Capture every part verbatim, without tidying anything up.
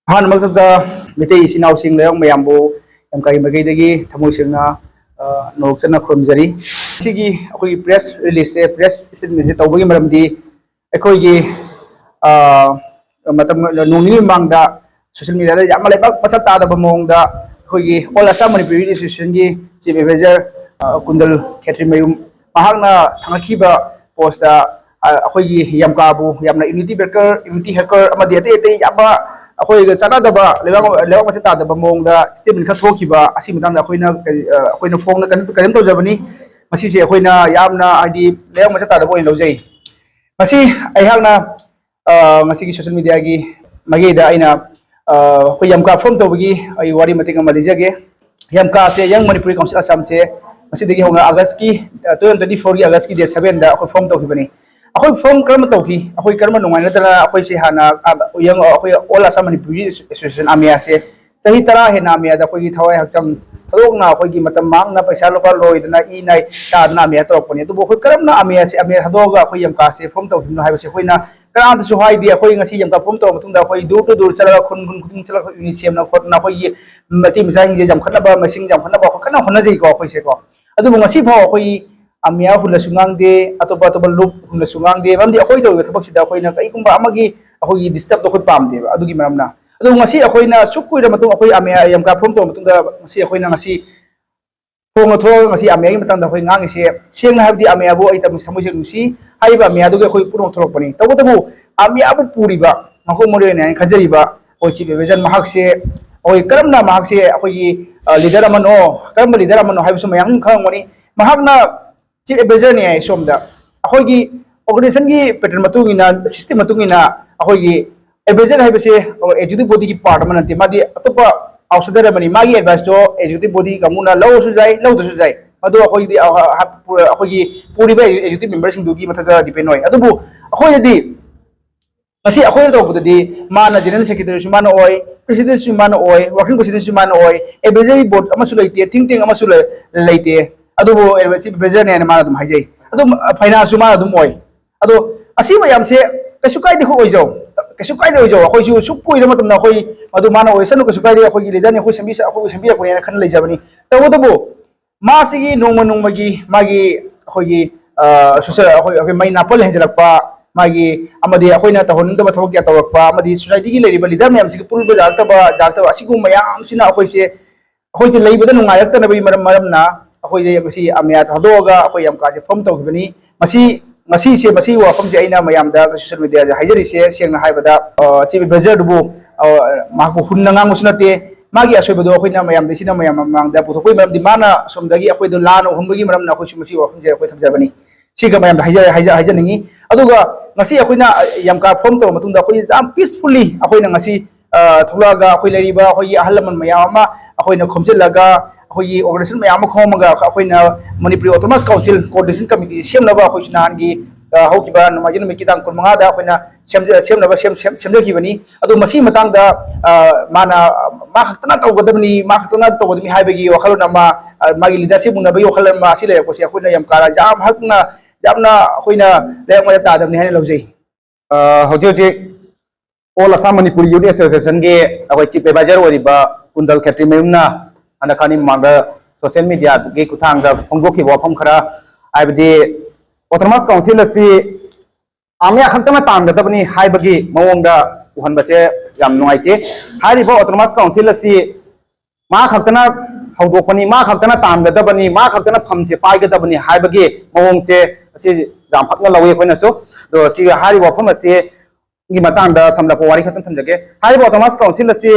ꯑꯍꯥꯟꯕꯃꯛꯇꯗ ꯃꯩꯇꯩ ꯏꯆꯤꯟ ꯏꯅꯥꯎꯁꯤꯡ ꯂꯩꯕꯥꯛ ꯃꯌꯥꯝꯕꯨ ꯌꯥꯝ ꯀꯥꯏ ꯃꯥꯏꯀꯩꯗꯒꯤ ꯊꯃꯣꯏ ꯁꯦꯡꯅ, ꯑ, ꯅꯣꯛꯆꯅ ꯈꯨꯔꯨꯝꯖꯔꯤ꯫ ꯁꯤꯒꯤ ꯑꯩꯈꯣꯏꯒꯤ ꯄ꯭ꯔꯦꯁ ꯔꯤꯂꯤꯖꯁꯦ, ꯄ꯭ꯔꯦꯁ ꯁ꯭ꯇꯦꯠꯃꯦꯟꯁꯦ ꯇꯧꯕꯒꯤ ꯃꯔꯝꯗꯤ ꯑꯩꯈꯣꯏꯒꯤ, ꯑ, ꯃꯇꯝ ꯅꯣꯡ ꯅꯤꯅꯤ ꯃꯃꯥꯡꯗ ꯁꯣꯁꯤꯌꯦꯜ ꯃꯤꯗꯤꯌꯥꯗ ꯌꯥꯝꯅ ꯂꯩꯕꯥꯛ ꯃꯆꯥ ꯇꯥꯗꯕ ꯃꯑꯣꯡꯗ ꯑꯩꯈꯣꯏꯒꯤ All Assam Manipuri Youth Associationꯒꯤ ꯆꯤꯐ ꯑꯦꯗꯚꯥꯏꯖꯔ, ꯑ, ꯀꯨꯟꯗꯜ ꯈꯦꯇ꯭ꯔꯤꯃꯌꯨꯝ ꯃꯍꯥꯛꯅ ꯊꯥꯡꯒꯠꯈꯤꯕ ꯄꯣꯁꯇ, ꯑ, ꯑꯩꯈꯣꯏꯒꯤ ꯌꯥꯝꯀꯥꯕꯨ ꯌꯥꯝꯅ ꯌꯨꯅꯤꯇꯤ ꯕ꯭ꯔꯦꯀꯔ, ꯌꯨꯅꯤꯇꯤ ꯍꯦꯀꯔ ꯑꯃꯗꯤ ꯑꯇꯩ ꯑꯇꯩ ꯌꯥꯝꯕ ꯑꯩꯈꯣꯏꯒ ꯆꯥꯟꯅꯗꯕ ꯂꯩꯕꯥꯛ, ꯂꯩꯕꯥꯛ ꯃꯆꯥ ꯇꯥꯗꯕ ꯃꯑꯣꯡꯗ ꯁ꯭ꯇꯦꯠꯃꯦꯟ ꯈꯔ ꯊꯣꯛꯈꯤꯕ ꯑꯁꯤ ꯃꯇꯥꯡꯗ ꯑꯩꯈꯣꯏꯅ ꯀꯔꯤ, ꯑ, ꯑꯩꯈꯣꯏꯅ ꯐꯣꯡꯅ ꯀꯟꯗꯦꯝ ꯇꯧꯖꯕꯅꯤ꯫ ꯃꯁꯤꯁꯦ ꯑꯩꯈꯣꯏꯅ ꯌꯥꯝꯅ ꯍꯥꯏꯗꯤ ꯂꯩꯕꯥꯛ ꯃꯆꯥ ꯇꯥꯗꯕ ꯑꯣꯏꯅ ꯂꯧꯖꯩ꯫ ꯃꯁꯤ ꯑꯩꯍꯥꯛꯅ, ꯑ, ꯉꯁꯤꯒꯤ ꯁꯣꯁꯤꯌꯦꯜ ꯃꯤꯗꯤꯌꯥꯒꯤ ꯃꯥꯏꯀꯩꯗ ꯑꯩꯅ, ꯑ, ꯑꯩꯈꯣꯏ ꯌꯥꯝꯀꯥ ꯐꯣꯔꯝ ꯇꯧꯕꯒꯤ ꯑꯩ ꯋꯥꯔꯤ ꯃꯇꯦꯛ ꯑꯃ ꯂꯤꯖꯒꯦ꯫ ꯌꯥꯝꯀꯥꯁꯦ, Young Manipuri Council Assamꯁꯦ ꯉꯁꯤꯗꯒꯤ ꯍꯧꯅ ꯑꯥꯒꯁꯀꯤ, ꯑ, two thousand twenty fourꯒꯤ ꯑꯥꯒꯁꯀꯤ date sevenꯗ ꯑꯩꯈꯣꯏ ꯐꯣꯔꯝ ꯇꯧꯈꯤꯕꯅꯤ꯫ ꯑꯩꯈꯣꯏ ꯐꯣꯔꯝ ꯀꯔꯝꯕ ꯇꯧꯈꯤ? ꯑꯩꯈꯣꯏ ꯀꯔꯝꯕ ꯅꯨꯡꯉꯥꯏꯅꯗꯅ ꯑꯩꯈꯣꯏꯁꯦ ꯍꯥꯟꯅ, ꯑ, Young, ꯑꯩꯈꯣꯏ All Assam Manipuri Association, ꯑꯃꯦꯌꯥꯁꯦ ꯆꯍꯤ ꯇꯔꯥ ꯍꯦꯟꯅ ꯑꯃꯦꯌꯥꯗ ꯑꯩꯈꯣꯏꯒꯤ ꯊꯋꯥꯏ ꯍꯛꯆꯥꯡ ꯊꯥꯗꯣꯛꯅ ꯑꯩꯈꯣꯏꯒꯤ ꯃꯇꯝ ꯃꯥꯡꯅ ꯄꯩꯁꯥ ꯂꯨꯄꯥ ꯂꯣꯏꯗꯅ ꯏ ꯅꯥꯏ ꯇꯥꯗꯅ ꯑꯃꯦꯌꯥ ꯇꯧꯔꯛꯄꯅꯤ꯫ ꯑꯗꯨꯕꯨ ꯑꯩꯈꯣꯏ ꯀꯔꯝꯅ ꯑꯃꯦꯌꯥꯁꯦ, ꯑꯃꯦꯌꯥ ꯊꯥꯗꯣꯛꯑꯒ ꯑꯩꯈꯣꯏ ꯌꯥꯝꯀꯥꯁꯦ ꯐꯣꯔꯝ ꯇꯧꯈꯤꯕꯅꯣ ꯍꯥꯏꯕꯁꯦ ꯑꯩꯈꯣꯏꯅ ꯀꯅꯥꯗꯁꯨ ꯍꯥꯏꯗꯦ꯫ ꯑꯩꯈꯣꯏ ꯉꯁꯤ ꯌꯥꯝꯀꯥ ꯐꯣꯔꯝ ꯇꯧꯔ ꯃꯇꯨꯡꯗ ꯑꯩꯈꯣꯏ door to door ꯆꯠꯂꯒ, ꯈꯨꯟ, ꯈꯨꯟ ꯈꯨꯗꯤꯡ ꯆꯠꯂꯒ ꯑꯩꯈꯣꯏ ꯌꯨꯅꯤꯠ ꯁꯦꯝꯅ ꯈꯣꯠꯇꯅ ꯑꯩꯈꯣꯏꯒꯤ ꯃꯩꯇꯩ ꯃꯆꯥꯁꯤꯡꯁꯦ ꯌꯥꯝꯈꯠꯅꯕ, ꯃꯁꯤꯡ ꯌꯥꯝꯈꯠꯅꯕ ꯑꯩꯈꯣꯏ ꯀꯟꯅ ꯍꯣꯠꯅꯖꯩꯀꯣ ꯑꯩꯈꯣꯏꯁꯦꯀꯣ꯫ ꯑꯗꯨꯕꯨ ꯉꯁꯤ ꯐꯥꯎ ꯑꯩꯈꯣꯏ ꯑꯃꯦꯌꯥ ꯍꯨꯜꯂꯁꯨ ꯉꯥꯡꯗꯦ, ꯑꯇꯣꯞꯄ ꯑꯇꯣꯞꯄ ꯂꯨꯞ ꯍꯨꯜꯂꯁꯨ ꯉꯥꯡꯗꯦ꯫ ꯃꯔꯝꯗꯤ ꯑꯩꯈꯣꯏ ꯇꯧꯔꯤꯕ ꯊꯕꯛꯁꯤꯗ ꯑꯩꯈꯣꯏꯅ ꯀꯔꯤꯒꯨꯝꯕ ꯑꯃꯒꯤ ꯑꯩꯈꯣꯏꯒꯤ ꯗꯤꯁꯇꯔꯕꯇꯣ ꯑꯩꯈꯣꯏ ꯄꯥꯝꯗꯦꯕ꯫ ꯑꯗꯨꯒꯤ ꯃꯔꯝꯅ, ꯑꯗꯨ ꯉꯁꯤ ꯑꯩꯈꯣꯏꯅ ꯁꯨꯛ ꯀꯨꯏꯔ ꯃꯇꯨꯡ ꯑꯩꯈꯣꯏ ꯑꯃꯦꯌꯥ ꯌꯥꯝꯀꯥ ꯐꯣꯔꯝ ꯇꯧꯔ ꯃꯇꯨꯡꯗ ꯉꯁꯤ ꯑꯩꯈꯣꯏꯅ ꯉꯁꯤ ꯐꯣꯡꯅ ꯊꯣꯛꯑꯒ ꯉꯁꯤ ꯑꯃꯦꯌꯥꯒꯤ ꯃꯇꯥꯡꯗ ꯑꯩꯈꯣꯏ ꯉꯥꯡꯉꯤꯁꯦ, ꯁꯦꯡꯅ ꯍꯥꯏꯕꯗꯤ ꯑꯃꯦꯌꯥꯕꯨ ꯑꯩ ꯇꯝ-, ꯊꯃꯣꯏ ꯁꯦꯡꯅ ꯅꯨꯡꯁꯤ꯫ ꯍꯥꯏꯔꯤꯕ ꯑꯃꯦꯌꯥꯗꯨꯒꯤ ꯑꯩꯈꯣꯏ ꯄꯨꯝꯅꯃꯛ ꯊꯣꯛꯂꯛꯄꯅꯤ꯫ ꯇꯧꯕꯇꯕꯨ ꯑꯃꯦꯌꯥꯕꯨ ꯄꯨꯔꯤꯕ ꯃꯀꯣꯛ ꯃꯔꯨ ꯑꯣꯏꯅ ꯑꯩꯅ ꯈꯟꯖꯔꯤꯕ ꯑꯩꯈꯣꯏ ꯆꯤꯐ ꯑꯦꯗꯚꯥꯏꯖꯔ ꯃꯍꯥꯛꯁꯦ, ꯑꯩꯈꯣꯏ ꯀꯔꯝꯅ ꯃꯍꯥꯛꯁꯦ ꯑꯩꯈꯣꯏꯒꯤ, ꯑ, ꯂꯤꯗꯔ ꯑꯃꯅꯣ, ꯀꯔꯝꯕ ꯂꯤꯗꯔ ꯑꯃꯅꯣ ꯍꯥꯏꯕꯁꯨ ꯃꯌꯥꯝ ꯑꯗꯨꯝ ꯈꯪꯉꯝꯒꯅꯤ꯫ ꯃꯍꯥꯛꯅ ꯆꯤꯐ ꯑꯦꯗꯚꯥꯏꯖꯔꯅꯤ ꯍꯥꯏ ꯁꯣꯝꯗ꯫ ꯑꯩꯈꯣꯏꯒꯤ organizationꯒꯤ pattern ꯃꯇꯨꯡ ꯏꯟꯅ, system ꯃꯇꯨꯡ ꯏꯟꯅ ꯑꯩꯈꯣꯏꯒꯤ ꯑꯦꯗꯚꯥꯏꯖꯔ ꯍꯥꯏꯕꯁꯦ executive bodyꯒꯤ part ꯑꯃ ꯅꯠꯇꯦ, ꯃꯥꯗꯤ ꯑꯇꯣꯞꯄ outsider ꯑꯃꯅꯤ꯫ ꯃꯥꯒꯤ adviceꯇꯣ executive body ꯀꯥꯡꯕꯨꯅ ꯂꯧꯔꯁꯨ ꯌꯥꯏ, ꯂꯧꯗ꯭ꯔꯁꯨ ꯌꯥꯏ, ꯃꯗꯨ ꯑꯩꯈꯣꯏꯗꯤ, ꯑ, ꯑ, ꯑꯩꯈꯣꯏꯒꯤ ꯄꯨꯔꯤꯕ executive memberꯁꯤꯡꯗꯨꯒꯤ ꯃꯊꯛꯇ depend ꯑꯣꯏ꯫ ꯑꯗꯨꯕꯨ ꯑꯩꯈꯣꯏꯗꯗꯤ ꯉꯁꯤ ꯑꯩꯈꯣꯏꯅ ꯇꯧꯕꯗꯗꯤ ꯃꯥꯅ general secretaryꯁꯨ ꯃꯥꯅ ꯑꯣꯏ, presidentꯁꯨ ꯃꯥꯅ ꯑꯣꯏ, working presidentꯁꯨ ꯃꯥꯅ ꯑꯣꯏ, advisory board ꯑꯃꯁꯨ ꯂꯩꯇꯦ, think tank ꯑꯃꯁꯨ ꯂꯩ-, ꯂꯩꯇꯦ꯫ ꯑꯗꯨꯕꯨ advisory advisorꯅꯦ ꯍꯥꯏꯅ ꯃꯥꯅ ꯑꯗꯨꯝ ꯍꯥꯏꯖꯩ꯫ ꯑꯗꯨꯝ financeꯁꯨ ꯃꯥꯅ ꯑꯗꯨꯝ ꯑꯣꯏ꯫ ꯑꯗꯣ ꯑꯁꯤ ꯃꯌꯥꯝꯁꯦ ꯀꯩꯁꯨ ꯀꯥꯏꯗꯦ, ꯑꯩꯈꯣꯏ ꯑꯣꯏꯖꯧ꯫ ꯀꯩꯁꯨ ꯀꯥꯏꯗꯦ, ꯑꯣꯏꯖꯧ꯫ ꯑꯩꯈꯣꯏꯁꯨ ꯁꯨꯛ ꯀꯨꯏꯔ ꯃꯇꯝꯗ ꯑꯩꯈꯣꯏ ꯃꯗꯨ ꯃꯥꯅ ꯑꯣꯏꯁꯅꯨ, ꯀꯩꯁꯨ ꯀꯥꯏꯗꯦ꯫ ꯑꯩꯈꯣꯏꯒꯤ ꯂꯤꯗꯔꯅꯤ, ꯑꯩꯈꯣꯏ ꯁꯦꯝꯕꯤ-, ꯑꯩꯈꯣꯏ ꯁꯦꯝꯕꯤꯔꯛꯄꯅꯦꯅ ꯈꯟꯅ ꯂꯩꯖꯕꯅꯤ꯫ ꯇꯧꯕꯇꯕꯨ ꯃꯥꯁꯤꯒꯤ ꯅꯣꯡꯃ ꯅꯣꯡꯃꯒꯤ ꯃꯥꯒꯤ ꯑꯩꯈꯣꯏꯒꯤ, ꯑ, ꯁꯣꯁꯦꯜ, ꯑꯩꯈꯣꯏ, ꯑꯩꯈꯣꯏ ꯃꯩ ꯅꯥꯄꯜ ꯍꯦꯟꯖꯜꯂꯛꯄ, ꯃꯥꯒꯤ ꯑꯃꯗꯤ ꯑꯩꯈꯣꯏꯅ ꯇꯧꯍꯟꯅꯤꯡꯗꯕ ꯊꯕꯛ ꯀꯌꯥ ꯇꯧꯔꯛꯄ, ꯑꯃꯗꯤ ꯁꯣꯁꯥꯏꯇꯤꯒꯤ ꯂꯩꯔꯤꯕ ꯂꯤꯗꯔ ꯃꯌꯥꯝꯁꯤꯒꯤ ꯄꯨꯜꯂꯨꯕ ꯌꯥꯔꯛꯇꯕ, ꯌꯥꯔꯛꯇꯕ ꯑꯁꯤꯒꯨꯝꯕ ꯃꯌꯥꯝꯁꯤꯅ ꯑꯩꯈꯣꯏꯁꯦ, ꯑꯩꯈꯣꯏꯁꯦ ꯂꯩꯕꯗ ꯅꯨꯡꯉꯥꯏꯔꯛꯇꯅꯕꯒꯤ ꯃꯔꯝ, ꯃꯔꯝꯅ ꯑꯩꯈꯣꯏꯁꯦ ꯉꯁꯤ ꯑꯃꯌꯥ ꯊꯥꯗꯣꯛꯑꯒ ꯑꯩꯈꯣꯏ ꯌꯥꯝꯀꯥꯁꯦ ꯐꯣꯔꯝ ꯇꯧꯈꯤꯕꯅꯤ꯫ ꯃꯁꯤ, ꯉꯁꯤꯁꯦ, ꯃꯁꯤꯒꯤ ꯋꯥꯐꯝꯁꯦ ꯑꯩꯅ ꯃꯌꯥꯝꯗ ꯁꯣꯁꯦꯜ ꯃꯦꯗꯤꯌꯥꯗ ꯍꯥꯏꯖꯔꯤꯁꯦ, ꯁꯦꯡꯅ ꯍꯥꯏꯕꯗ, ꯑ, ꯆꯤꯐ ꯑꯦꯗꯚꯥꯏꯖꯔꯗꯨꯕꯨ, ꯑ, ꯃꯍꯥꯛꯄꯨ ꯍꯨꯟꯅ ꯉꯥꯡꯕꯁꯨ ꯅꯠꯇꯦ꯫ ꯃꯥꯒꯤ ꯑꯁꯣꯏꯕꯗꯣ ꯑꯩꯈꯣꯏꯅ ꯃꯌꯥꯝꯗ, ꯁꯤꯅ ꯃꯌꯥꯝ ꯃꯃꯥꯡꯗ ꯄꯨꯊꯣꯛꯄꯒꯤ ꯃꯔꯝꯗꯤ ꯃꯥꯅ ꯑꯁꯣꯝꯗꯒꯤ ꯑꯩꯈꯣꯏꯗꯣ ꯂꯥꯟꯅ ꯎꯍꯟꯕꯒꯤ ꯃꯔꯝꯅ ꯑꯩꯈꯣꯏꯁꯨ ꯃꯁꯤꯒꯤ ꯋꯥꯐꯝꯁꯦ ꯑꯩꯈꯣꯏ ꯊꯝꯖꯕꯅꯤ꯫ ꯁꯤꯒ ꯃꯌꯥꯝꯗ ꯍꯥꯏꯖ-, ꯍꯥꯏꯖ-, ꯍꯥꯏꯖꯅꯤꯡꯉꯤ꯫ ꯑꯗꯨꯒ ꯉꯁꯤ ꯑꯩꯈꯣꯏꯅ ꯌꯥꯝꯀꯥ ꯐꯣꯔꯝ ꯇꯧꯔꯕ ꯃꯇꯨꯡꯗ ꯑꯩꯈꯣꯏ ꯌꯥꯝ ꯄꯤꯁꯐꯨꯜꯂꯤ ꯑꯩꯈꯣꯏꯅ ꯉꯁꯤ, ꯑ, ꯊꯣꯛꯂꯛꯑꯒ ꯑꯩꯈꯣꯏ ꯂꯩꯔꯤꯕ ꯑꯩꯈꯣꯏꯒꯤ ꯑꯍꯜ ꯂꯃꯟ ꯃꯌꯥꯝ ꯑꯃ ꯑꯩꯈꯣꯏꯅ ꯈꯣꯝꯖꯤꯜꯂꯒ, ꯑꯩꯈꯣꯏꯒꯤ ꯑꯣꯔꯒꯅꯥꯏꯖꯦꯁꯟ ꯃꯌꯥꯝ ꯑꯃ ꯈꯣꯝꯃꯒ ꯑꯩꯈꯣꯏꯅ Manipuri autonomous council coordination committee ꯁꯦꯝꯅꯕ ꯑꯩꯈꯣꯏꯁꯨ ꯅꯍꯥꯟꯒꯤ, ꯑ, ꯍꯧꯈꯤꯕ ꯅꯣꯡꯃꯥꯏꯖꯤꯡ ꯅꯨꯃꯤꯠꯀꯤ ꯇꯥꯡ ꯀꯨꯟꯃꯉꯥꯗ ꯑꯩꯈꯣꯏꯅ ꯁꯦꯝꯖ-, ꯁꯦꯝꯅꯕ ꯁꯦꯝ-, ꯁꯦꯝ-, ꯁꯦꯝꯖꯈꯤꯕꯅꯤ꯫ ꯑꯗꯣ ꯃꯁꯤꯒꯤ ꯃꯇꯥꯡꯗ, ꯑ, ꯃꯥꯅ ꯃꯥ ꯈꯛꯇꯅ ꯇꯧꯒꯗꯕꯅꯤ, ꯃꯥ ꯈꯛꯇꯅ ꯇꯧꯒꯗꯕꯅꯤ ꯍꯥꯏꯕꯒꯤ ꯋꯥꯈꯜꯂꯣꯟ ꯑꯃ, ꯑ, ꯃꯥꯒꯤ ꯂꯤꯗꯔꯁꯤꯞ ꯃꯨꯟꯅꯕꯒꯤ ꯋꯥꯈꯜꯂꯣꯟ ꯑꯃ ꯑꯁꯤ ꯂꯩꯔꯛꯄꯁꯦ ꯑꯩꯈꯣꯏꯅ ꯌꯥꯝ ꯀꯥ-, ꯌꯥꯝ ꯍꯛꯅ, ꯌꯥꯝꯅ ꯑꯩꯈꯣꯏꯅ ꯂꯩꯔꯛ ꯃꯌꯥ ꯇꯥꯗꯕꯅꯤ ꯍꯥꯏꯅ ꯂꯧꯖꯩ꯫ ꯑ, ꯍꯧꯖꯤꯛ ꯍꯧꯖꯤꯛ All Assam Manipuri Youth Associationꯒꯤ ꯑꯩꯈꯣꯏ ꯆꯤꯐ ꯑꯦꯗꯚꯥꯏꯖꯔ ꯑꯣꯏꯔꯤꯕ ꯀꯨꯟꯗꯜ ꯈꯦꯇ꯭ꯔꯤꯃꯌꯨꯝꯅ ꯍꯟꯗꯛ ꯈꯔꯅꯤ ꯃꯃꯥꯡꯗ ꯁꯣꯁꯤꯌꯦꯜ ꯃꯦꯗꯤꯌꯥꯒꯤ ꯈꯨꯠꯊꯥꯡꯗ ꯐꯣꯡꯗꯣꯛꯈꯤꯕ ꯋꯥꯐꯝ ꯈꯔ, ꯍꯥꯏꯕꯗꯤ ꯑꯣꯇꯣꯅꯣꯃꯁ ꯀꯥꯎꯟꯁꯤꯜ ꯑꯁꯤ ꯑꯃꯌꯥ ꯈꯛꯇꯅ ꯇꯥꯟꯒꯗꯕꯅꯤ ꯍꯥꯏꯕꯒꯤ ꯃꯑꯣꯡꯗ ꯎꯍꯟꯕꯁꯦ ꯌꯥꯝ ꯅꯨꯡꯉꯥꯏꯇꯦ꯫ ꯍꯥꯏꯔꯤꯕ ꯑꯣꯇꯣꯅꯣꯃꯁ ꯀꯥꯎꯟꯁꯤꯜ ꯑꯁꯤ ꯃꯥ ꯈꯛꯇꯅ ꯍꯧꯗꯣꯛꯄꯅꯤ, ꯃꯥ ꯈꯛꯇꯅ ꯇꯥꯟꯒꯗꯕꯅꯤ, ꯃꯥ ꯈꯛꯇꯅ ꯐꯝꯁꯦ ꯄꯥꯏꯒꯗꯕꯅꯤ ꯍꯥꯏꯕꯒꯤ ꯃꯑꯣꯡꯁꯦ ꯑꯁꯤ ꯌꯥꯝ ꯐꯛꯅ ꯂꯧꯏ ꯑꯩꯈꯣꯏꯅꯁꯨ꯫ ꯑꯗꯣ ꯁꯤ ꯍꯥꯏꯔꯤꯕ ꯋꯥꯐꯝ ꯑꯁꯤ ꯒꯤ ꯃꯇꯥꯡꯗ ꯁꯝꯂꯞꯄ ꯋꯥꯔꯤ ꯈꯛꯇꯪ ꯊꯝꯖꯒꯦ꯫ ꯍꯥꯏꯔꯤꯕ ꯑꯣꯇꯣꯅꯣꯃꯁ ꯀꯥꯎꯟꯁꯤꯜ ꯑꯁꯤ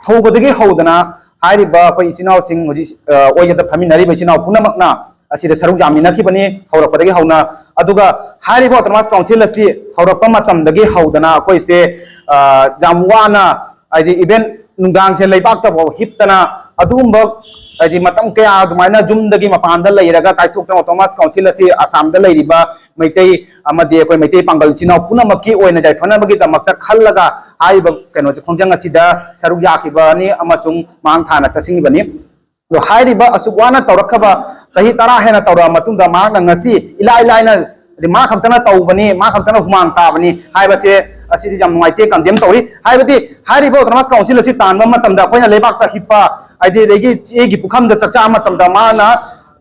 ꯍꯧꯕꯗꯒꯤ ꯍꯧꯗꯅ ꯍꯥꯏꯔꯤꯕ ꯑꯩꯈꯣꯏ ꯏꯆꯤꯟ ꯏꯅꯥꯎꯁꯤꯡ ꯍꯧꯖꯤꯛ, ꯑ, ꯑꯣꯏꯒꯗ ꯐꯝꯃꯤꯟꯅꯔꯤꯕ ꯏꯆꯤꯟ ꯏꯅꯥꯎ ꯄꯨꯝꯅꯃꯛꯅ ꯑꯁꯤꯗ ꯁꯔꯨꯛ ꯌꯥꯃꯤꯟꯅꯈꯤꯕꯅꯤ ꯍꯧꯔꯛꯄꯗꯒꯤ ꯍꯧꯅ꯫ ꯑꯗꯨꯒ ꯍꯥꯏꯔꯤꯕ ꯑꯣꯇꯣꯅꯣꯃꯁ ꯀꯥꯎꯟꯁꯤꯜ ꯑꯁꯤ ꯍꯧꯔꯛꯄ ꯃꯇꯝꯗꯒꯤ ꯍꯧꯗꯅ ꯑꯩꯈꯣꯏꯁꯦ, ꯑ, ꯌꯥꯝ ꯋꯥꯅ, ꯍꯥꯏꯗꯤ even ꯅꯨꯡꯗꯥꯡꯁꯦ ꯂꯩꯕꯥꯛꯇꯐꯥꯎ ꯍꯤꯞꯇꯅ ꯑꯗꯨꯒꯨꯝꯕ, ꯍꯥꯏꯗꯤ ꯃꯇꯝ ꯀꯌꯥ ꯑꯗꯨꯃꯥꯏꯅ ꯌꯨꯝꯗꯒꯤ ꯃꯄꯥꯟꯗ ꯂꯩꯔꯒ ꯀꯥꯏꯊꯣꯛꯇꯅ ꯑꯣꯇꯣꯅꯣꯃꯁ ꯀꯥꯎꯟꯁꯤꯜ ꯑꯁꯤ ꯑꯁꯥꯝꯗ ꯂꯩꯔꯤꯕ ꯃꯩꯇꯩ ꯑꯃꯗꯤ ꯑꯩꯈꯣꯏ ꯃꯩꯇꯩ ꯄꯥꯡꯒꯜ ꯏꯆꯤꯟ ꯏꯅꯥꯎ ꯄꯨꯝꯅꯃꯛꯀꯤ ꯑꯣꯏꯅ ꯌꯥꯏꯐꯅꯕꯒꯤꯗꯃꯛꯇ ꯈꯜꯂꯒ ꯍꯥꯏꯔꯤꯕ ꯀꯩꯅꯣꯁꯦ, ꯈꯣꯡꯖꯪ ꯑꯁꯤꯗ ꯁꯔꯨꯛ ꯌꯥꯈꯤꯕꯅꯤ ꯑꯃꯁꯨꯡ ꯃꯥꯡ ꯊꯥꯅ ꯆꯠꯁꯤꯟꯈꯤꯕꯅꯤ꯫ ꯑꯗꯣ ꯍꯥꯏꯔꯤꯕ ꯑꯁꯨꯛ ꯋꯥꯅ ꯇꯧꯔꯛꯈ꯭ꯔꯕ ꯆꯍꯤ ꯇꯔꯥ ꯍꯦꯟꯅ ꯇꯧꯔꯛꯑ ꯃꯇꯨꯡꯗ ꯃꯍꯥꯛꯅ ꯉꯁꯤ ꯏꯂꯥꯏ ꯂꯥꯏꯅ ꯑꯗꯩ ꯃꯥ ꯈꯛꯇꯅ ꯇꯧꯕꯅꯤ, ꯃꯥ ꯈꯛꯇꯅ ꯍꯨꯃꯥꯡ ꯇꯥꯕꯅꯤ ꯍꯥꯏꯕꯁꯦ, ꯑꯁꯤꯗꯤ ꯌꯥꯝ ꯅꯨꯡꯉꯥꯏꯇꯦ, ꯀꯟꯗꯦꯝ ꯇꯧꯔꯤ꯫ ꯍꯥꯏꯕꯗꯤ ꯍꯥꯏꯔꯤꯕ ꯑꯣꯇꯣꯅꯣꯃꯁ ꯀꯥꯎꯟꯁꯤꯜ ꯑꯁꯤ ꯇꯥꯟꯕ ꯃꯇꯝꯗ ꯑꯩꯈꯣꯏꯅ ꯂꯩꯕꯥꯛꯇ ꯍꯤꯞꯄ, ꯍꯥꯏꯗꯤ ꯑꯗꯒꯤ ꯆꯦꯒꯤ ꯄꯨꯈꯝꯗ ꯆꯥꯛꯆꯥ ꯃꯇꯝꯗ ꯃꯥꯅ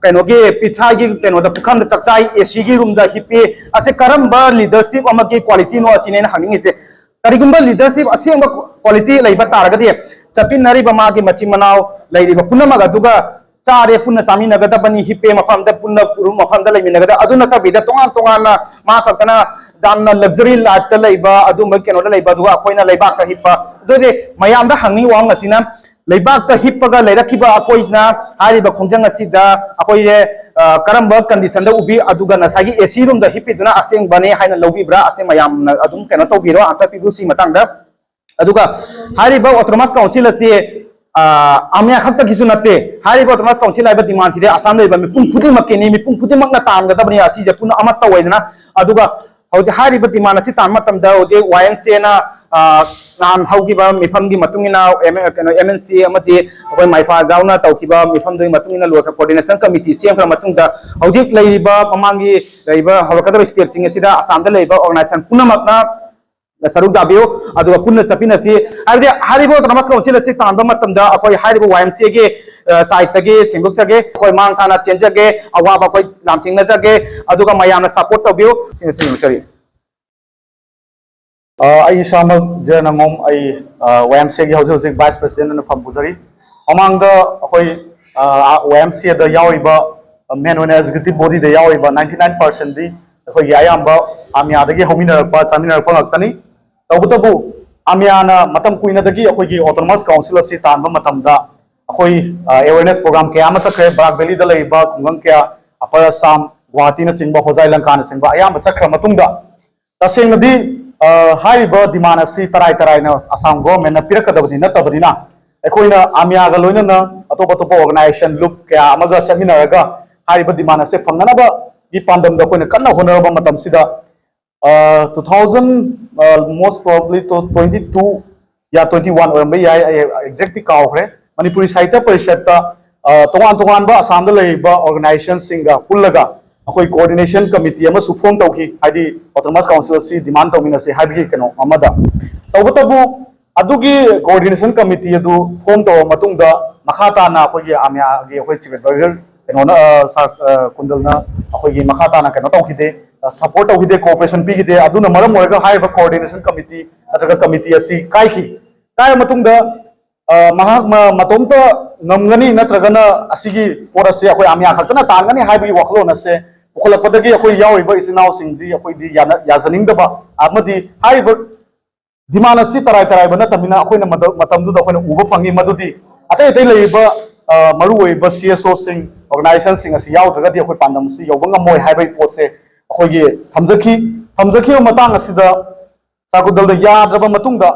ꯀꯩꯅꯣꯒꯤ ꯄꯤꯊ꯭ꯔꯥꯒꯤ ꯀꯩꯅꯣꯗ ꯄꯨꯈꯝꯗ ꯆꯥꯛꯆꯥꯏ, ꯑꯦ ꯁꯤꯒꯤ ꯔꯨꯝꯗ ꯍꯤꯞꯄꯤ꯫ ꯑꯁꯤ ꯀꯔꯝꯕ ꯂꯤꯗꯔꯁꯤꯞ ꯑꯃꯒꯤ ꯀ꯭ꯋꯥꯂꯤꯇꯤꯅꯣ ꯑꯁꯤꯅꯦ ꯑꯩꯅ ꯍꯪꯅꯤꯡꯉꯤꯁꯦ꯫ ꯀꯔꯤꯒꯨꯝꯕ ꯂꯤꯗꯔꯁꯤꯞ ꯑꯁꯦꯡꯕ ꯀ꯭ꯋꯥꯂꯤꯇꯤ ꯂꯩꯕ ꯇꯥꯔꯒꯗꯤ, ꯆꯠꯃꯤꯟꯅꯔꯤꯕ ꯃꯥꯒꯤ ꯃꯆꯤꯟ ꯃꯅꯥꯎ ꯂꯩꯔꯤꯕ ꯄꯨꯝꯅꯃꯛ ꯑꯗꯨꯒ ꯆꯥꯔꯦ, ꯄꯨꯟꯅ ꯆꯥꯃꯤꯟꯅꯒꯗꯕꯅꯤ, ꯍꯤꯞꯄꯦ ꯃꯐꯝꯗ, ꯄꯨꯟꯅ ꯔꯨꯝ ꯃꯐꯝꯗ ꯂꯩꯃꯤꯟꯅꯒꯗꯕ, ꯑꯗꯨ ꯅꯠꯇꯕꯤꯗ ꯇꯣꯉꯥꯟ ꯇꯣꯉꯥꯟꯅ ꯃꯥ ꯈꯛꯇꯅ ꯌꯥꯝꯅ ꯂꯛꯖꯔꯤ ꯂꯥꯏꯐꯇ ꯂꯩꯕ, ꯑꯗꯨꯝꯕ ꯀꯩꯅꯣꯗ ꯂꯩꯕ, ꯑꯗꯨꯒ ꯑꯩꯈꯣꯏꯅ ꯂꯩꯕꯥꯛꯇ ꯍꯤꯞꯄ꯫ ꯑꯗꯨꯗꯤ ꯃꯌꯥꯝꯗ ꯍꯪꯅꯤꯡꯕ ꯋꯥꯍꯪ ꯑꯁꯤꯅ, ꯂꯩꯕꯥꯛꯇ ꯍꯤꯞꯄꯒ ꯂꯩꯔꯛꯈꯤꯕ ꯑꯩꯈꯣꯏꯅ ꯍꯥꯏꯔꯤꯕ ꯈꯣꯡꯖꯪ ꯑꯁꯤꯗ ꯑꯩꯈꯣꯏꯁꯦ, ꯑ, ꯀꯔꯝꯕ ꯀꯟꯗꯤꯁꯟꯗ ꯎꯕꯤ? ꯑꯗꯨꯒ ꯉꯁꯥꯏꯒꯤ ꯑꯦ ꯁꯤ ꯔꯨꯝꯗ ꯍꯤꯞꯄꯤꯗꯨꯅ ꯑꯁꯦꯡꯕꯅꯦ ꯍꯥꯏꯅ ꯂꯧꯕꯤꯕ꯭ꯔꯥ? ꯑꯁꯦꯡ ꯃꯌꯥꯝꯅ ꯑꯗꯨꯝ ꯀꯩꯅꯣ ꯇꯧꯕꯤꯔꯣ, ꯑꯟꯁꯔ ꯄꯤꯕꯤꯌꯨ ꯁꯤ ꯃꯇꯥꯡꯗ꯫ ꯑꯗꯨꯒ ꯍꯥꯏꯔꯤꯕ ꯑꯣꯇꯣꯅꯣꯃꯁ ꯀꯥꯎꯟꯁꯤꯜ ꯑꯁꯤ, ꯑ, ꯑꯃꯤꯌꯥ ꯈꯛꯇꯒꯤꯁꯨ ꯅꯠꯇꯦ꯫ ꯍꯥꯏꯔꯤꯕ ꯑꯣꯇꯣꯅꯣꯃꯁ ꯀꯥꯎꯟꯁꯤꯜ ꯍꯥꯏꯕ ꯗꯤꯃꯥꯟꯁꯤꯗꯤ ꯑꯁꯥꯝ ꯂꯩꯔꯤꯕ ꯃꯤꯄꯨꯝ ꯈꯨꯗꯤꯡꯃꯛꯀꯤꯅꯤ, ꯃꯤꯄꯨꯝ ꯈꯨꯗꯤꯡꯃꯛꯅ ꯇꯥꯟꯒꯗꯕꯅꯤ꯫ ꯑꯁꯤꯁꯦ ꯄꯨꯟꯅ ꯑꯃꯠꯇ ꯑꯣꯏꯗꯅ꯫ ꯑꯗꯨꯒ ꯍꯧꯖꯤꯛ ꯍꯥꯏꯔꯤꯕ ꯗꯤꯃꯥꯟ ꯑꯁꯤ ꯇꯥꯟꯕ ꯃꯇꯝꯗ ꯍꯧꯖꯤꯛ ꯋꯥꯏ ꯑꯦꯝ ꯁꯤ ꯑꯦꯅ, ꯑ, ꯅꯍꯥꯟ ꯍꯧꯈꯤꯕ ꯃꯤꯐꯝꯒꯤ ꯃꯇꯨꯡ ꯏꯟꯅ, ꯑꯦꯝ-, ꯀꯩꯅꯣ, ꯑꯦꯝ ꯑꯦꯟ ꯁꯤ ꯑꯃꯗꯤ ꯑꯩꯈꯣꯏ ꯃꯥꯏꯐꯥ ꯌꯥꯎꯅ ꯇꯧꯈꯤꯕ ꯃꯤꯐꯝꯗꯨꯒꯤ ꯃꯇꯨꯡ ꯏꯟꯅ ꯂꯣꯏꯈ꯭ꯔ, ꯀꯣꯑꯣꯔꯗꯤꯅꯦꯁꯟ ꯀꯃꯤꯇꯤ ꯁꯦꯝꯈ꯭ꯔ ꯃꯇꯨꯡꯗ ꯍꯧꯖꯤꯛ ꯂꯩꯔꯤꯕ, ꯃꯃꯥꯡꯒꯤ ꯂꯩꯔꯤꯕ ꯍꯧꯔꯛꯀꯗꯕ ꯁ꯭ꯇꯦꯞꯁꯤꯡ ꯑꯁꯤꯗ ꯑꯁꯥꯝꯗ ꯂꯩꯔꯤꯕ ꯑꯣꯔꯒꯅꯥꯏꯖꯦꯁꯟ ꯄꯨꯝꯅꯃꯛꯅ ꯁꯔꯨꯛ ꯌꯥꯕꯤꯌꯨ, ꯑꯗꯨꯒ ꯄꯨꯟꯅ ꯆꯠꯃꯤꯟꯅꯁꯤ꯫ ꯍꯥꯏꯕꯗꯤ ꯍꯥꯏꯔꯤꯕ ꯑꯣꯇꯣꯅꯣꯃꯁ ꯀꯥꯎꯟꯁꯤꯜ ꯑꯁꯤ ꯇꯥꯟꯕ ꯃꯇꯝꯗ ꯑꯩꯈꯣꯏ ꯍꯥꯏꯔꯤꯕ ꯋꯥꯏ ꯑꯦꯝ ꯁꯤ ꯑꯦꯒꯤ, ꯑ, ꯁꯥꯏꯠꯇꯒꯤ ꯁꯦꯡꯗꯣꯛꯆꯒꯦ, ꯑꯩꯈꯣꯏ ꯃꯥꯡ ꯊꯥꯅ ꯆꯦꯟꯖꯒꯦ, ꯑꯋꯥꯕ ꯑꯩꯈꯣꯏ ꯂꯥꯟꯊꯦꯡꯅꯖꯒꯦ, ꯑꯗꯨꯒ ꯃꯌꯥꯝꯅ ꯁꯄꯣꯔꯠ ꯇꯧꯕꯤꯌꯨ꯫ ꯁꯤꯅ ꯁꯤ ꯌꯣꯛꯆꯔꯤ꯫ ꯑ, ꯑꯩ ꯏꯁꯥꯃꯛ ꯖꯦ ꯅꯉꯣꯝ, ꯑꯩ, ꯑ, ꯋꯥꯏ ꯑꯦꯝ ꯁꯤ ꯑꯦꯒꯤ ꯍꯧꯖꯤꯛ ꯍꯧꯖꯤꯛ ꯚꯥꯏꯁ ꯄ꯭ꯔꯁꯤꯗꯦꯟꯠ ꯑꯣꯏꯅ ꯐꯝ ꯄꯨꯖꯔꯤ꯫ ꯃꯃꯥꯡꯗ ꯑꯩꯈꯣꯏ, ꯑ, ꯋꯥꯏ ꯑꯦꯝ ꯁꯤ ꯑꯦꯗ ꯌꯥꯎꯔꯤꯕ, ꯑ, ꯃꯦꯟ ꯑꯣꯏꯅ ꯑꯦꯛꯖꯤꯀ꯭ꯌꯨꯇꯤꯚ ꯕꯣꯗꯤꯗ ꯌꯥꯎꯔꯤꯕ ꯅꯥꯏꯟꯇꯤ ꯅꯥꯏꯟ ꯄꯥꯔꯁꯦꯟꯗꯤ ꯑꯩꯈꯣꯏꯒꯤ ꯑꯌꯥꯝꯕ ꯑꯃꯤꯌꯥꯗꯒꯤ ꯍꯧꯃꯤꯟꯅꯔꯛꯄ, ꯆꯥꯃꯤꯟꯅꯔꯛꯄ ꯉꯥꯛꯇꯅꯤ꯫ ꯇꯧꯕꯇꯕꯨ ꯑꯃꯤꯌꯥꯅ ꯃꯇꯝ ꯀꯨꯏꯅꯗꯒꯤ ꯑꯩꯈꯣꯏꯒꯤ ꯑꯣꯇꯣꯅꯣꯃꯁ ꯀꯥꯎꯟꯁꯤꯜ ꯑꯁꯤ ꯇꯥꯟꯕ ꯃꯇꯝꯗ ꯑꯩꯈꯣꯏ, ꯑ, ꯑꯦꯋꯦꯔꯅꯦꯁ ꯄ꯭ꯔꯣꯒ꯭ꯔꯥꯝ ꯀꯌꯥ ꯑꯃ ꯆꯠꯈ꯭ꯔꯦ꯫ ꯕꯔꯥꯛ ꯚꯦꯂꯤꯗ ꯂꯩꯔꯤꯕ ꯈꯨꯡꯒꯪ ꯀꯌꯥ, ꯑꯄꯔ ꯑꯁꯥꯝ, ꯒꯨꯋꯥꯍꯥꯇꯤꯅꯆꯤꯡꯕ, ꯍꯣꯖꯥꯏ ꯂꯪꯀꯥꯅꯆꯤꯡꯕ ꯑꯌꯥꯝꯕ ꯆꯠꯈ꯭ꯔ ꯃꯇꯨꯡꯗ, ꯇꯁꯦꯡꯅꯗꯤ, ꯑ, ꯍꯥꯏꯔꯤꯕ ꯗꯤꯃꯥꯟ ꯑꯁꯤ ꯇꯔꯥꯏ ꯇꯔꯥꯏꯅ ꯑꯁꯥꯝ ꯒꯣꯚꯔꯟꯃꯦꯟꯠꯅ ꯄꯤꯔꯛꯀꯗꯕꯗꯤ ꯅꯠꯇꯕꯅꯤꯅ, ꯑꯩꯈꯣꯏꯅ ꯑꯃꯤꯌꯥꯒ ꯂꯣꯏꯅꯅ ꯑꯇꯣꯞ ꯑꯇꯣꯞꯄ ꯑꯣꯔꯒꯅꯥꯏꯖꯦꯁꯟ, ꯂꯨꯞ ꯀꯌꯥ ꯑꯃꯒ ꯆꯠꯃꯤꯟꯅꯔꯒ ꯍꯥꯏꯔꯤꯕ ꯗꯤꯃꯥꯟ ꯑꯁꯦ ꯐꯪꯅꯅꯕꯒꯤ ꯄꯥꯟꯗꯝꯗ ꯑꯩꯈꯣꯏꯅ ꯀꯟꯅ ꯍꯣꯠꯅꯔꯕ ꯃꯇꯝꯁꯤꯗ, ꯑ, two thousand, ꯑ, most probably to twenty two, ꯌꯥ, twenty one ꯑꯣꯏꯔꯝꯕ ꯌꯥꯏ, ꯑꯩ ꯑꯦꯛꯖꯦꯛꯇꯤ ꯀꯥꯎꯈ꯭ꯔꯦ꯫ ꯃꯅꯤꯄꯨꯔꯤ ꯁꯥꯍꯤꯇ꯭ꯌ ꯄꯔꯤꯁꯠꯇ, ꯑ, ꯇꯣꯉꯥꯟ ꯇꯣꯉꯥꯟꯕ ꯑꯁꯥꯝꯗ ꯂꯩꯔꯤꯕ ꯑꯣꯔꯒꯅꯥꯏꯖꯦꯁꯟꯁꯤꯡꯒ ꯄꯨꯜꯂꯒ ꯑꯩꯈꯣꯏ coordination committee ꯑꯃꯁꯨ form ꯇꯧꯈꯤ, ꯍꯥꯏꯗꯤ autonomous council ꯑꯁꯤ demand ꯇꯧꯃꯤꯟꯅꯁꯤ ꯍꯥꯏꯕꯒꯤ ꯀꯩꯅꯣ ꯑꯃꯗ꯫ ꯇꯧꯕꯇꯕꯨ ꯑꯗꯨꯒꯤ coordination committee ꯑꯗꯨ form ꯇꯧꯔꯕ ꯃꯇꯨꯡꯗ ꯃꯈꯥ ꯇꯥꯅ ꯑꯩꯈꯣꯏꯒꯤ ꯑꯃꯤꯌꯥꯒꯤ ꯑꯩꯈꯣꯏ chief advisor ꯀꯩꯅꯣꯅ, ꯑ, ꯁꯥꯔ, ꯑ, ꯀꯨꯟꯗꯜꯅ ꯑꯩꯈꯣꯏꯒꯤ ꯃꯈꯥ ꯇꯥꯅ ꯀꯩꯅꯣ ꯇꯧꯈꯤꯗꯦ, ꯑ, support ꯇꯧꯈꯤꯗꯦ, cooperation ꯄꯤꯈꯤꯗꯦ꯫ ꯑꯗꯨꯅ ꯃꯔꯝ ꯑꯣꯏꯔꯒ ꯍꯥꯏꯔꯤꯕ coordination committee ꯅꯠꯇ꯭ꯔꯒ committee ꯑꯁꯤ ꯀꯥꯏꯈꯤ꯫ ꯀꯥꯏꯔ ꯃꯇꯨꯡꯗ, ꯑ, ꯃꯍꯥꯛ ꯃ-, ꯃꯇꯣꯝꯇ ꯉꯝꯒꯅꯤ ꯅꯠꯇ꯭ꯔꯒꯅ ꯑꯁꯤꯒꯤ ꯄꯣꯠ ꯑꯁꯦ ꯑꯩꯈꯣꯏ ꯑꯃꯤꯌꯥ ꯈꯛꯇꯅ ꯇꯥꯟꯒꯅꯤ ꯍꯥꯏꯕꯒꯤ ꯋꯥꯈꯜꯂꯣꯟ ꯑꯁꯦ ꯄꯨꯈꯠꯂꯛꯄꯗꯒꯤ ꯑꯩꯈꯣꯏ ꯌꯥꯎꯔꯤꯕ ꯏꯆꯤꯟ ꯏꯅꯥꯎꯁꯤꯡꯗꯤ ꯑꯩꯈꯣꯏꯗꯤ ꯌꯥꯅ-, ꯌꯥꯖꯅꯤꯡꯗꯕ ꯑꯃꯗꯤ ꯍꯥꯏꯔꯤꯕ demand ꯑꯁꯤ ꯇꯔꯥꯏ ꯇꯔꯥꯏꯕ ꯅꯠꯇꯕꯅꯤꯅ ꯑꯩꯈꯣꯏꯅ ꯃꯗ-, ꯃꯇꯝꯗꯨꯗ ꯑꯩꯈꯣꯏꯅ ꯎꯕ ꯐꯪꯉꯤ꯫ ꯃꯗꯨꯗꯤ ꯑꯇꯩ ꯑꯇꯩ ꯂꯩꯔꯤꯕ, ꯑ, ꯃꯔꯨꯑꯣꯏꯕ C S O ꯁꯤꯡ, organization ꯁꯤꯡ ꯑꯁꯤ ꯌꯥꯎꯗ꯭ꯔꯒꯗꯤ ꯑꯩꯈꯣꯏ ꯄꯥꯟꯗꯝ ꯑꯁꯤ ꯌꯧꯕ ꯉꯝꯃꯣꯏ ꯍꯥꯏꯕꯒꯤ ꯄꯣꯠꯁꯦ ꯑꯩꯈꯣꯏꯒꯤ ꯊꯝꯖꯈꯤ꯫ ꯊꯝꯖꯈꯤꯕ ꯃꯇꯥꯡ ꯑꯁꯤꯗ ꯆꯥꯒꯨꯗꯜꯗ ꯌꯥꯗ꯭ꯔꯕ ꯃꯇꯨꯡꯗ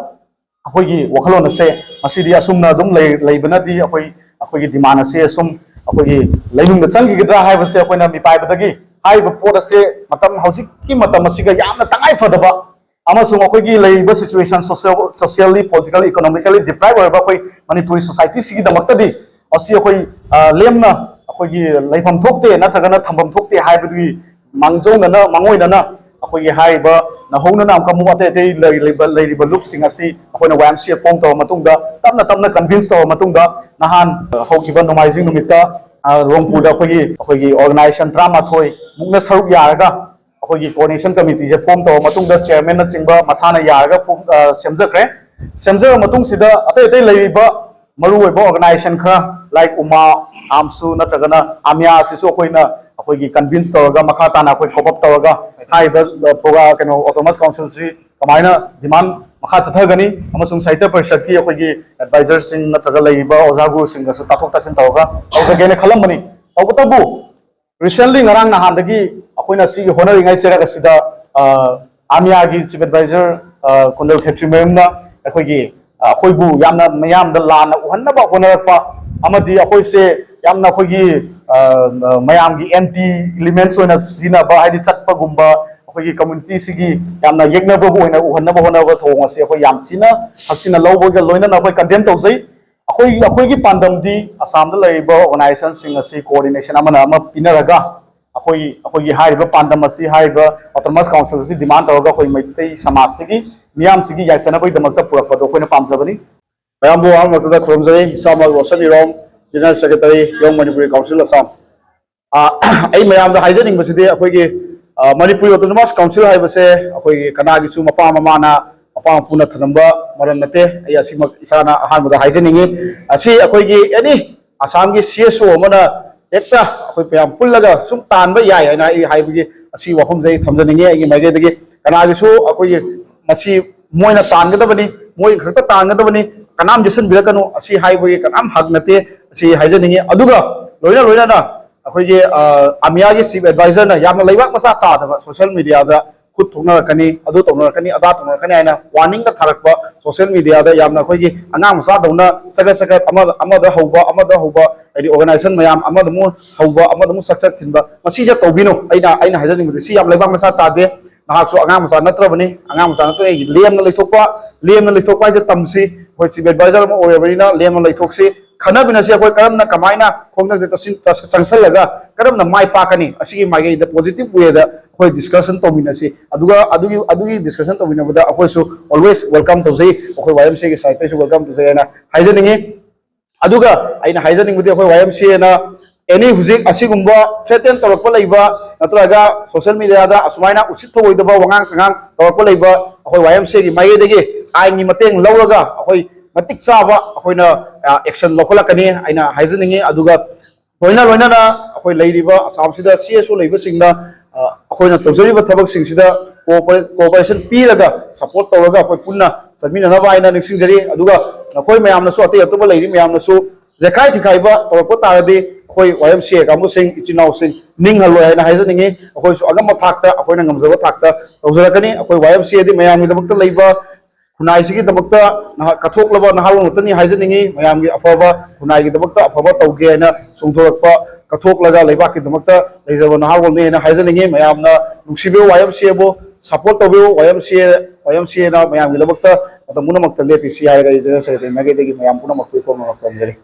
ꯑꯩꯈꯣꯏꯒꯤ ꯋꯥꯈꯜꯂꯣꯟ ꯑꯁꯦ ꯃꯁꯤꯗꯤ ꯑꯁꯨꯝꯅ ꯑꯗꯨꯝ ꯂꯩ-, ꯂꯩꯕꯅꯗꯤ ꯑꯩꯈꯣꯏ, ꯑꯩꯈꯣꯏꯒꯤ demand ꯑꯁꯦ ꯑꯁꯨꯝ ꯑꯩꯈꯣꯏꯒꯤ ꯂꯩꯅꯨꯡꯗ ꯆꯪꯈꯤꯒꯗ꯭ꯔꯥ ꯍꯥꯏꯕꯁꯦ ꯑꯩꯈꯣꯏꯅ ꯃꯤꯄꯥꯏꯕꯗꯒꯤ ꯍꯥꯏꯔꯤꯕ ꯄꯣꯠ ꯑꯁꯦ ꯃꯇꯝ ꯍꯧꯖꯤꯛꯀꯤ ꯃꯇꯝ ꯑꯁꯤꯒ ꯌꯥꯝꯅ ꯇꯉꯥꯏ ꯐꯗꯕ ꯑꯃꯁꯨꯡ ꯑꯩꯈꯣꯏꯒꯤ ꯂꯩꯔꯤꯕ situation, social, socially, political, economically deprive ꯑꯣꯏꯔꯕ ꯑꯩꯈꯣꯏ ꯃꯅꯤꯄꯨꯔꯤ society ꯁꯤꯒꯤꯗꯃꯛꯇꯗꯤ ꯑꯁꯤ ꯑꯩꯈꯣꯏ, ꯑ, ꯂꯦꯝꯅ ꯑꯩꯈꯣꯏꯒꯤ ꯂꯩꯐꯝ ꯊꯣꯛꯇꯦ ꯅꯠꯇ꯭ꯔꯒꯅ ꯊꯝꯐꯝ ꯊꯣꯛꯇꯦ ꯍꯥꯏꯕꯗꯨꯒꯤ ꯃꯥꯡꯖꯧꯅꯅ, ꯃꯥꯡꯑꯣꯏꯅꯅ ꯑꯩꯈꯣꯏꯒꯤ ꯍꯥꯏꯔꯤꯕ ꯅꯧꯍꯧꯅꯅ ꯑꯃꯨꯛꯀ ꯑꯃꯨꯛ ꯑꯇꯩ ꯑꯇꯩ ꯂꯩꯔꯤꯕ, ꯂꯩꯔꯤꯕ ꯂꯨꯞꯁꯤꯡ ꯑꯁꯤ ꯑꯩꯈꯣꯏꯅ Y M C A form ꯇꯧꯔ ꯃꯇꯨꯡꯗ ꯇꯞꯅ ꯇꯞꯅ convince ꯇꯧꯔ ꯃꯇꯨꯡꯗ ꯅꯍꯥꯟ ꯍꯧꯈꯤꯕ ꯅꯣꯡꯃꯥꯏꯖꯤꯡ ꯅꯨꯃꯤꯠꯇ, ꯑ, ꯔꯣꯡꯄꯨꯔꯗ ꯑꯩꯈꯣꯏꯒꯤ, ꯑꯩꯈꯣꯏꯒꯤ organization ꯇꯔꯥꯃꯥꯊꯣꯏ ꯃꯨꯛꯅ ꯁꯔꯨꯛ ꯌꯥꯔꯒ ꯑꯩꯈꯣꯏꯒꯤ coordination committee ꯁꯦ form ꯇꯧꯔ ꯃꯇꯨꯡꯗ chairman ꯅꯆꯤꯡꯕ ꯃꯁꯥꯅ ꯌꯥꯔꯒ form, ꯑ, ꯁꯦꯝꯖꯈ꯭ꯔꯦ꯫ ꯁꯦꯝꯖꯔ ꯃꯇꯨꯡꯁꯤꯗ ꯑꯇꯩ ꯑꯇꯩ ꯂꯩꯔꯤꯕ ꯃꯔꯨꯑꯣꯏꯕ organization ꯈꯔ like ꯎꯃꯥ, ꯑꯥꯝꯁꯨ ꯅꯠꯇ꯭ꯔꯒꯅ ꯑꯃꯤꯌꯥ ꯑꯁꯤꯁꯨ ꯑꯩꯈꯣꯏꯅ ꯑꯩꯈꯣꯏꯒꯤ convince ꯇꯧꯔꯒ ꯃꯈꯥ ꯇꯥꯅ ꯑꯩꯈꯣꯏ cope up ꯇꯧꯔꯒ ꯍꯥꯏꯔꯤꯕ, ꯑ, program, ꯀꯩꯅꯣ, autonomous council ꯁꯤ ꯀꯃꯥꯏꯅ demand ꯃꯈꯥ ꯆꯠꯊꯒꯅꯤ ꯑꯃꯁꯨꯡ ꯁꯥꯍꯤꯇ꯭ꯌ ꯄꯔꯤꯁꯠꯀꯤ ꯑꯩꯈꯣꯏꯒꯤ advisor ꯁꯤꯡ ꯅꯠꯇ꯭ꯔꯒ ꯂꯩꯔꯤꯕ ꯑꯣꯖꯥ ꯒꯨꯔꯨꯁꯤꯡꯒꯁꯨ ꯇꯥꯊꯣꯛ ꯇꯥꯁꯤꯟ ꯇꯧꯔꯒ ꯇꯧꯖꯒꯦꯅ ꯈꯜꯂꯝꯕꯅꯤ꯫ ꯇꯧꯕꯇꯕꯨ recently ꯉꯔꯥꯡ ꯅꯍꯥꯟꯗꯒꯤ ꯑꯩꯈꯣꯏꯅ ꯁꯤꯒꯤ ꯍꯣꯠꯅꯔꯤꯉꯩ ꯆꯩꯔꯛ ꯑꯁꯤꯗ, ꯑ, ꯑꯃꯤꯌꯥꯒꯤ chief advisor, ꯑ, ꯀꯨꯟꯗꯜ ꯈꯦꯇ꯭ꯔꯤꯃꯌꯨꯝꯅ ꯑꯩꯈꯣꯏꯒꯤ, ꯑ, ꯑꯩꯈꯣꯏꯕꯨ ꯌꯥꯝꯅ ꯃꯌꯥꯝꯗ ꯂꯥꯟꯅ ꯎꯍꯟꯅꯕ ꯍꯣꯠꯅꯔꯛꯄ ꯑꯃꯗꯤ ꯑꯩꯈꯣꯏꯁꯦ ꯌꯥꯝꯅ ꯑꯩꯈꯣꯏꯒꯤ, ꯑ, ꯃꯌꯥꯝꯒꯤ anti elements ꯑꯣꯏꯅ ꯁꯤꯖꯤꯟꯅꯕ, ꯍꯥꯏꯗꯤ ꯆꯠꯄꯒꯨꯝꯕ, ꯑꯩꯈꯣꯏꯒꯤ community ꯁꯤꯒꯤ ꯌꯥꯝꯅ ꯌꯦꯛꯅꯕꯕꯨ ꯑꯣꯏꯅ ꯎꯍꯟꯅꯕ ꯍꯣꯠꯅꯕ ꯊꯧꯑꯣꯡ ꯑꯁꯤ ꯑꯩꯈꯣꯏ ꯌꯥꯝ ꯊꯤꯅ ꯍꯛꯆꯤꯟꯅ ꯂꯧꯕꯒ ꯂꯣꯏꯅꯅ ꯑꯩꯈꯣꯏ condemn ꯇꯧꯖꯩ꯫ ꯑꯩꯈꯣꯏ, ꯑꯩꯈꯣꯏꯒꯤ ꯄꯥꯟꯗꯝꯗꯤ ꯑꯁꯥꯝꯗ ꯂꯩꯔꯤꯕ organization ꯁꯤꯡ ꯑꯁꯤ coordination ꯑꯃꯅ ꯑꯃ ꯄꯤꯅꯔꯒ ꯑꯩꯈꯣꯏ ꯑꯩꯈꯣꯏꯒꯤ ꯍꯥꯏꯔꯤꯕ ꯄꯥꯟꯗꯝ ꯑꯁꯤ, ꯍꯥꯏꯔꯤꯕ autonomous council ꯑꯁꯤ demand ꯇꯧꯔꯒ ꯑꯩꯈꯣꯏ ꯃꯩꯇꯩ ꯁꯃꯥꯖꯁꯤꯒꯤ ꯃꯤꯌꯥꯝꯁꯤꯒꯤ ꯌꯥꯏꯐꯅꯕꯒꯤꯗꯃꯛꯇ ꯄꯨꯔꯛꯄꯗꯣ ꯑꯩꯈꯣꯏꯅ ꯄꯥꯝꯖꯕꯅꯤ꯫ ꯃꯌꯥꯝꯕꯨ ꯑꯍꯥꯟꯕꯗ ꯈꯨꯔꯨꯝꯖꯔꯤ꯫ ꯏꯁꯥꯃꯛ ꯔꯣꯁꯟ ꯏꯔꯣꯝ, General Secretary, Young Manipuri Council, Assam꯫ ꯑ, ꯑꯩ ꯃꯌꯥꯝꯗ ꯍꯥꯏꯖꯅꯤꯡꯕꯁꯤꯗꯤ, ꯑꯩꯈꯣꯏꯒꯤ, ꯑ, ꯃꯅꯤꯄꯨꯔ Autonomous Council ꯍꯥꯏꯕꯁꯦ ꯑꯩꯈꯣꯏꯒꯤ ꯀꯅꯥꯒꯤꯁꯨ ꯃꯄꯥ ꯃꯃꯥꯅ, ꯃꯄꯥ ꯃꯄꯨꯅ ꯊꯅꯝꯕ ꯃꯔꯝ ꯅꯠꯇꯦ꯫ ꯑꯩ ꯑꯁꯤꯃꯛ ꯏꯁꯥꯅ ꯑꯍꯥꯟꯕꯗ ꯍꯥꯏꯖꯅꯤꯡꯉꯤ꯫ ꯑꯁꯤ ꯑꯩꯈꯣꯏꯒꯤ any ꯑꯁꯥꯝꯒꯤ C S O ꯑꯃꯅ ꯍꯦꯛꯇ ꯑꯩꯈꯣꯏ ꯃꯌꯥꯝ ꯄꯨꯜꯂꯒ ꯁꯨꯝ ꯇꯥꯟꯕ ꯌꯥꯏ ꯍꯥꯏꯅ ꯑꯩ ꯍꯥꯏꯕꯒꯤ ꯑꯁꯤ ꯋꯥꯐꯝꯁꯦ ꯑꯩ ꯊꯝꯖꯅꯤꯡꯉꯤ ꯑꯩꯒꯤ ꯃꯥꯏꯀꯩꯗꯒꯤ꯫ ꯀꯅꯥꯒꯤꯁꯨ ꯑꯩꯈꯣꯏꯒꯤ ꯃꯁꯤ ꯃꯣꯏꯅ ꯇꯥꯟꯒꯗꯕꯅꯤ, ꯃꯣꯏ ꯈꯛꯇ ꯇꯥꯟꯒꯗꯕꯅꯤ, ꯀꯅꯥꯝ ꯌꯦꯠꯁꯤꯟꯕꯤꯔꯛꯀꯅꯨ, ꯑꯁꯤ ꯍꯥꯏꯕꯒꯤ ꯀꯅꯥꯝ ꯍꯛ ꯅꯠꯇꯦ, ꯑꯁꯤ ꯍꯥꯏꯖꯅꯤꯡꯉꯤ꯫ ꯑꯗꯨꯒ ꯂꯣꯏꯅ ꯂꯣꯏꯅꯅ ꯑꯩꯈꯣꯏꯒꯤ, ꯑ, AMIA ꯒꯤ Chief Advisor ꯅ ꯌꯥꯝꯅ ꯂꯩꯕꯥꯛ ꯃꯆꯥ ꯇꯥꯗꯕ social media ꯗ ꯈꯨꯠ ꯊꯣꯛꯅꯔꯛꯀꯅꯤ, ꯑꯗꯨ ꯇꯧꯅꯔꯛꯀꯅꯤ, ꯑꯗꯥ ꯇꯧꯅꯔꯛꯀꯅꯤ ꯍꯥꯏꯅ warning ꯒ ꯊꯥꯔꯛꯄ, social media ꯗ ꯌꯥꯝꯅ ꯑꯩꯈꯣꯏꯒꯤ ꯑꯉꯥꯡ ꯃꯆꯥꯗꯧꯅ ꯆꯒꯠ ꯆꯒꯠ ꯑꯃ, ꯑꯃꯗ ꯍꯧꯕ, ꯑꯃꯗ ꯍꯧꯕ, ꯍꯥꯏꯗꯤ organization ꯃꯌꯥꯝ ꯑꯃꯗ ꯑꯃꯨꯛ ꯍꯧꯕ, ꯑꯃꯗ ꯑꯃꯨꯛ ꯆꯛ ꯆꯛ ꯊꯤꯟꯕ, ꯃꯁꯤꯁꯦ ꯇꯧꯕꯤꯅꯨ꯫ ꯑꯩꯅ, ꯑꯩꯅ ꯍꯥꯏꯖꯅꯤꯡꯕꯗꯤ ꯁꯤ ꯌꯥꯝ ꯂꯩꯕꯥꯛ ꯃꯆꯥ ꯇꯥꯗꯦ꯫ ꯅꯍꯥꯛꯁꯨ ꯑꯉꯥꯡ ꯃꯆꯥ ꯅꯠꯇ꯭ꯔꯕꯅꯤ, ꯑꯉꯥꯡ ꯃꯆꯥ ꯅꯠꯇ꯭ꯔꯕꯅꯤ, ꯂꯦꯝꯅ ꯂꯩꯊꯣꯛꯄ, ꯂꯦꯝꯅ ꯂꯩꯊꯣꯛꯄ ꯍꯥꯏꯁꯦ ꯇꯝꯁꯤ꯫ ꯑꯩꯈꯣꯏ Chief Advisor ꯑꯃ ꯑꯣꯏꯔꯕꯅꯤꯅ ꯂꯦꯝꯅ ꯂꯩꯊꯣꯛꯁꯤ꯫ ꯈꯟꯅꯃꯤꯟꯅꯁꯤ, ꯑꯩꯈꯣꯏ ꯀꯔꯝꯅ, ꯀꯃꯥꯏꯅ ꯈꯣꯡꯊꯥꯡꯁꯦ ꯆꯪꯁꯤꯜ-, ꯆꯪꯁꯜꯂꯒ ꯀꯔꯝꯅ ꯃꯥꯏ ꯄꯥꯛꯀꯅꯤ, ꯑꯁꯤꯒꯤ ꯃꯥꯏꯀꯩꯗ positive way ꯗ ꯑꯩꯈꯣꯏ discussion ꯇꯧꯃꯤꯟꯅꯁꯤ꯫ ꯑꯗꯨꯒ ꯑꯗꯨꯒꯤ, ꯑꯗꯨꯒꯤ discussion ꯇꯧꯃꯤꯟꯅꯕꯗ ꯑꯩꯈꯣꯏꯁꯨ always welcome ꯇꯧꯖꯩ, ꯑꯩꯈꯣꯏ Y M C A ꯒꯤ side ꯇꯩꯁꯨ welcome ꯇꯧꯖꯩ ꯍꯥꯏꯅ ꯍꯥꯏꯖꯅꯤꯡꯉꯤ꯫ ꯑꯗꯨꯒ ꯑꯩꯅ ꯍꯥꯏꯖꯅꯤꯡꯕꯗꯤ, ꯑꯩꯈꯣꯏ Y M C A ꯅ any ꯍꯧꯖꯤꯛ ꯑꯁꯤꯒꯨꯝꯕ threaten ꯇꯧꯔꯛꯄ ꯂꯩꯕ, ꯅꯠꯇ꯭ꯔꯒ social media ꯗ ꯑꯁꯨꯃꯥꯏꯅ ꯎꯁꯤꯠ ꯊꯑꯣꯏꯗꯕ ꯋꯥꯉꯥꯡ ꯁꯉꯥꯡ ꯇꯧꯔꯛꯄ ꯂꯩꯕ, ꯑꯩꯈꯣꯏ Y M C A ꯒꯤ ꯃꯥꯏꯀꯩꯗꯒꯤ ꯑꯥꯏꯟꯒꯤ ꯃꯇꯦꯡ ꯂꯧꯔꯒ ꯑꯩꯈꯣꯏ ꯃꯇꯤꯛ ꯆꯥꯕ ꯑꯩꯈꯣꯏꯅ, ꯑ, action ꯂꯧꯈꯠꯂꯛꯀꯅꯤ ꯍꯥꯏꯅ ꯍꯥꯏꯖꯅꯤꯡꯉꯤ꯫ ꯑꯗꯨꯒ ꯂꯣꯏꯅ ꯂꯣꯏꯅꯅ ꯑꯩꯈꯣꯏ ꯂꯩꯔꯤꯕ ꯑꯁꯥꯝꯁꯤꯗ C S O ꯂꯩꯕꯁꯤꯡꯅ, ꯑ, ꯑꯩꯈꯣꯏꯅ ꯇꯧꯖꯔꯤꯕ ꯊꯕꯛꯁꯤꯡꯁꯤꯗ cooper-, cooperation ꯄꯤꯔꯒ, support ꯇꯧꯔꯒ ꯑꯩꯈꯣꯏ ꯄꯨꯟꯅ ꯆꯠꯃꯤꯟꯅꯅꯕ ꯍꯥꯏꯅ ꯅꯤꯡꯁꯤꯡꯖꯔꯤ꯫ ꯑꯗꯨꯒ ꯅꯈꯣꯏ ꯃꯌꯥꯝꯅꯁꯨ, ꯑꯇꯩ ꯑꯇꯣꯞꯄ ꯂꯩꯔꯤ ꯃꯌꯥꯝꯅꯁꯨ ꯌꯩꯈꯥꯏ ꯊꯤꯈꯥꯏꯕ ꯇꯧꯔꯛꯄ ꯇꯥꯔꯗꯤ, ꯑꯩꯈꯣꯏ Y M C A ꯀꯥꯡꯕꯨꯁꯤꯡ, ꯏꯆꯤꯟ ꯏꯅꯥꯎꯁꯤꯡ ꯅꯤꯡꯍꯜꯂꯣꯏ ꯍꯥꯏꯅ ꯍꯥꯏꯖꯅꯤꯡꯉꯤ꯫ ꯑꯩꯈꯣꯏꯁꯨ ꯑꯉꯝꯕ ꯊꯥꯛꯇ, ꯑꯩꯈꯣꯏꯅ ꯉꯝꯖꯕ ꯊꯥꯛꯇ ꯇꯧꯖꯔꯛꯀꯅꯤ꯫ ꯑꯩꯈꯣꯏ Y M C A ꯗꯤ ꯃꯌꯥꯝꯒꯤꯗꯃꯛꯇ ꯂꯩꯕ, ꯈꯨꯟꯅꯥꯏꯁꯤꯒꯤꯗꯃꯛꯇ ꯅꯍꯥꯛ ꯀꯠꯊꯣꯛꯂꯕ ꯅꯍꯥꯔꯣꯜ ꯉꯥꯛꯇꯅꯤ ꯍꯥꯏꯖꯅꯤꯡꯉꯤ꯫ ꯃꯌꯥꯝꯒꯤ ꯑꯐꯕ, ꯈꯨꯟꯅꯥꯏꯒꯤꯗꯃꯛꯇ ꯑꯐꯕ ꯇꯧꯒꯦ ꯍꯥꯏꯅ ꯆꯣꯡꯊꯣꯔꯛꯄ, ꯀꯠꯊꯣꯛꯂꯒ ꯂꯩꯕꯥꯛꯀꯤꯗꯃꯛꯇ ꯂꯩꯖꯕ ꯅꯍꯥꯔꯣꯜꯅꯤ ꯍꯥꯏꯅ ꯍꯥꯏꯖꯅꯤꯡꯉꯤ꯫ ꯃꯌꯥꯝꯅ ꯅꯨꯡꯁꯤꯕꯤꯌꯨ, Y M C A ꯕꯨ support ꯇꯧꯕꯤꯌꯨ꯫ Y M C A, Y M C A ꯅ ꯃꯌꯥꯝꯒꯤꯗꯃꯛꯇ ꯃꯇꯝ ꯄꯨꯝꯅꯃꯛꯇ ꯂꯦꯞꯄꯤꯁꯤ ꯍꯥꯏꯔꯒ ꯑꯩ General Secretary ꯃꯥꯏꯀꯩꯗꯒꯤ ꯃꯌꯥꯝ ꯄꯨꯝꯅꯃꯛꯄꯨ ꯏꯀꯣꯝꯅ ꯈꯨꯔꯨꯝꯖꯔꯤ꯫